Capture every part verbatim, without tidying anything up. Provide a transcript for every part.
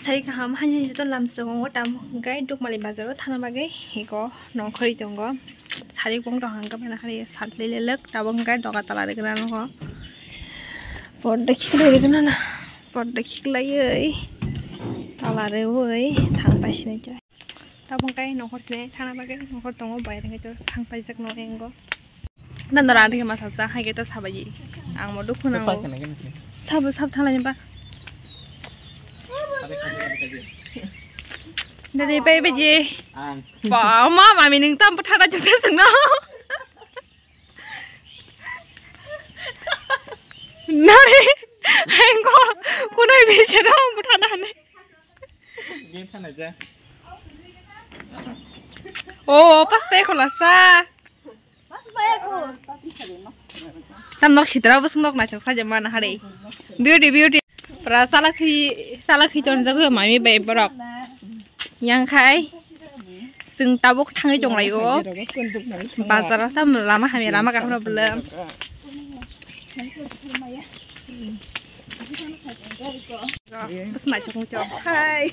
Sai kaham, hani hani joto lamsongo tamo hwnkhe Dukmali bazaro thana bagwi eko nongkhorwi tongo. Sari kung rok hwnkhe mane hari satli lelek tabuk hwnkhe doga tala rwgwna nokho. Porda khiklai rwgwna na, porda khiklaiwi tala rwwi thang paisini. Tabuk hwnkhe nongkhor se thana bagwi nongkhor tongo, bai rwgwi thang paijak no engo. Nang nora adi masa sa hai khe ta sabai. Ang mo dukhu nango. Sabo sab thalai ba. Dari pai baje. Ang. Ba ma mami ning tam pathara jose sengna. Nari. Hengko. Kunai bichara pathana ne. Gen thana ja. Oh, pas pe khulasa. Tam nok sitra bwswk nok naithok sajak mana hari. Beauty, beauty. Pra salakhi, salakhi chonjak mami bai borok. Yang khai. Chwng tabuk thangwi tonglaio. Bazar tam lama hamya lama kaham bwlwng. Bwsma chukung chok. Hi.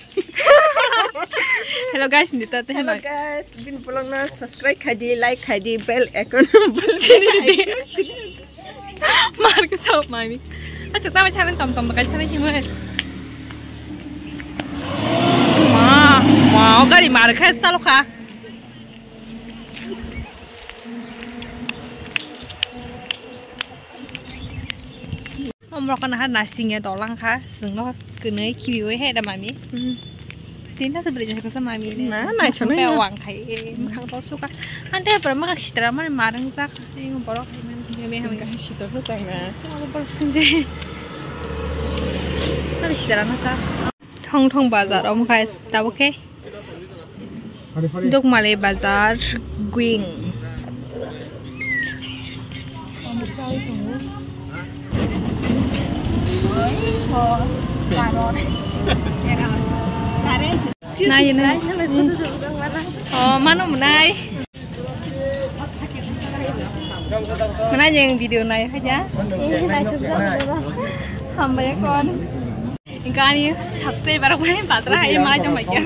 Hello guys, nita te hello. Hello guys, bini vlog no subscribe khai di, like khai di, bell icon bell sini di. Mar ke sok mami. Asa tama channel tom tom kai thani himai. Ma, ma, o gari mar khai salo kha. Omrok kana ha nasing ya dolang kha, singno kwnwi khibiwi hai da mami. Hmm. Tinta se beri jasa mami ne. Na, nai chonai na. Wang khai, eh, mukhang tor suka. Ante pura maka sitra mani marang jak, eh, borok hai mani. Singka hai sitor suka na. Borok singje. Tadi sitra na sa. Thong thong bazar omo khai tabuk khe Dukmali bazar gwing. Nai nai. Oh, mano mwnai. Mana yang video nai haja? Hambai kon. Gani subscriber rok bai batra hai mai tong bai kya.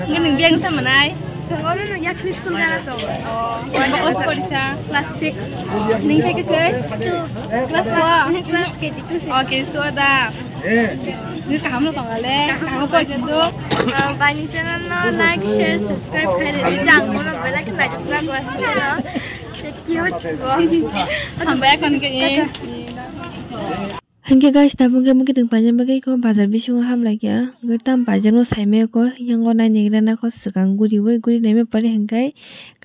Ngi nung biang sa manai. Sengol nung yak school gara to. Oh, bako ko korisa? Class six. Ning thai ke ke? Class four. Class K G two six. Oh, K G two da. Ngi kaham lo tong ale. Kaham ko je do. Bani channel no like, share, subscribe khai re. Dang mo no bela ke na jok sa class no. Cute. Hambai kon ke. Hingke guys, tabuk khe mukitwng paina bagwi kok bazar bisingo hamlai kha. Hingke tam paijak no saimaya kok, yango nainaigra nang kok swkang guriwi, guri naima pore hingke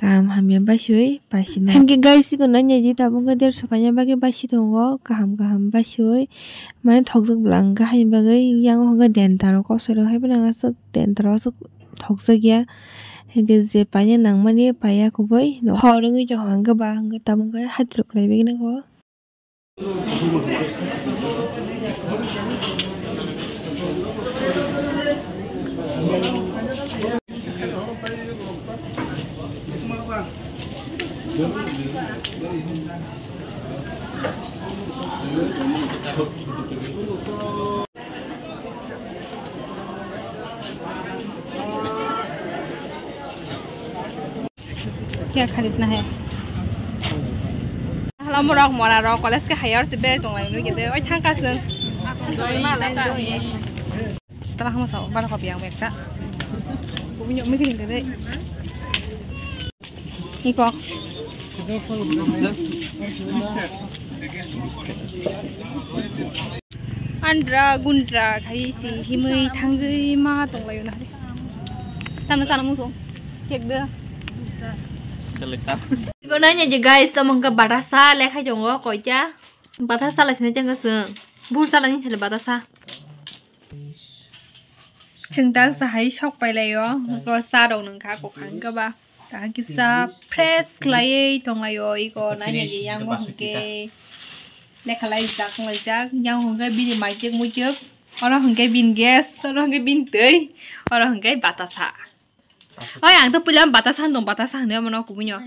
kaham hamya basiwi paisina. Hingke guys, iko nainai di tabuk khe derso paina bagwi basi tongo, kaham kaham basiwi mane thokjak bwla hingke haini bagwi yango hingke dentaro kosoi rok haiphano aswk dentaro aswk thokjak ya. Hingke je paina nangmani paiya kubui hor wngwi tongo hingke ba hingke tabuk khe hati rok khlai bagwi nang kok. Kya kharitna hai? Hala morok mora rok college ke hayar se bere tonglai nui kete oi thangka sung. Tala hama sa bara kopi ang bekta. Bumi nyok mikir hingke dei. Iko. Andra gundra khai si himui thangwi ma tonglaio na. Tamna sana muso. Kek de. Iko nanya je guys, tamo hingke batasa lekhai tongo koita. Batasa lai sini jengka sung. Bur sala ni sele batasa. Chwng ta sa hai sok pai laio. Ko sa rok nung kha ko khang ka ba. Ta kisa fresh khlaiwi tonglaio, iko nainani yango hwnkhe lekha laijak wnglaijak, yango hwnkhe bini maijak muijak, oro hwnkhe bini gas, oro hwnkhe bini twi, oro hwnkhe batasa. Oi, ang to puila batasa hwn tong, batasa hwnwi omono kubunyo.